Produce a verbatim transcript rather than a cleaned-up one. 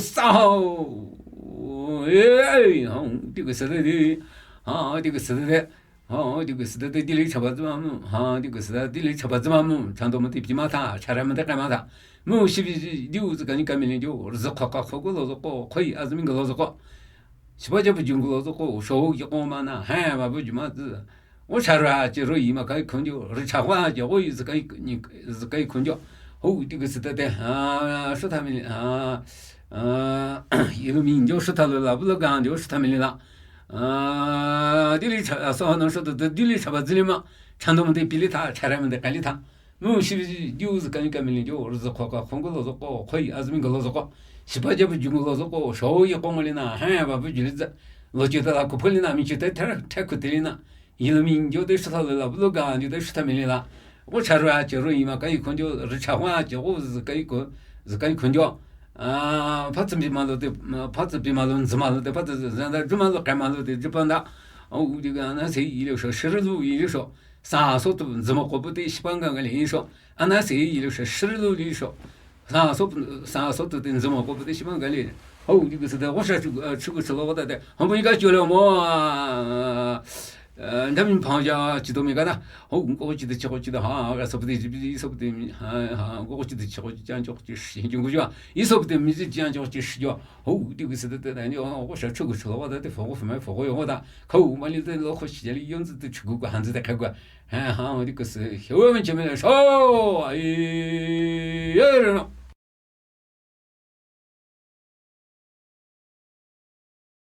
Sao. Ei, ha, di ke se de di. Ha, di ke se de. Ha, di ke se de di li chaba zima mu. Ha, di ke se de di li chaba zima mu. Chando mo ti pi ma ta, chara mo de ka ma ta. Mu shi bi di u zi ka ni ka mi ni jo. Zi ko ka ko lo zo ko. Koi azmi lo zo ko. Shiba ja bu jung lo zo ko. Sho yi ko ma na. Ha, ma bu ju ma zi. O chara je ro yi ma kai kun jo. Ri cha wa je o yi zi kai ni zi kai kun jo. Ho, di ke se de de. Ha, shu ta mi ni. Ha. Yi lo mi jo shu ta lo la, bu lo ga jo shu ta mi ni la. Di li cha, so na shu de di li chaba zi li ma. Chando mo de pi li ta, chara mo de ka li ta. Mu shi bi di u zi ka ni ka mi ni jo, zi ko ka ko lo zo ko, koi azmi lo zo ko. Shiba ja bu jung lo zo ko, sho yi ko mo li na, ha, ba bu ju li za. Lo ju ta la ko pu li na, mi ju ta ta ta ku ti li na. Yi lo mi jo de shu ta lo la, bu lo ga jo de shu ta mi li la. O chara je ro yi ma kai kun jo, ri cha wa je o zi kai ko, zi kai kun jo. A, pa zi bi ma lo de, pa zi bi ma lo, zi ma lo de, pa zi zi da, ju ma lo, kai ma lo de, ju pa da. O, di ga na se yi lo sho, shi lo yi lo sho. Sa so tu zi mo ko bu de, shi pa ga ga li yi sho. A na se yi lo sho, shi lo li sho. Sa so, sa so tu de zi mo ko bu de, shi pa ga li. Ho, di ke se de, o sha chu, chu ku chu lo wa da de. Ho bu yi ga ju lo mo. Nda mi pa ja, chi do mi ga na. Ho, ko chi de, chi ko chi de, ha, ga so bu de, so bu de, ha, ha, ko chi de, chi ko chi, jan chi ko chi, shi, jung ku ja. Yi so bu de, mi ji, jan chi ko chi, shi jo. Ho, di ke se de, de, ni, o sha chu ku chu lo wa da de, fo ko fo me, fo ko yo wa da. Ko ma li de, lo ko chi li, yon zi de, chu ku ko, han zi de, ka ko. Ha, ha, di ke se, he wa mi chi me, sho, ai, ye, no.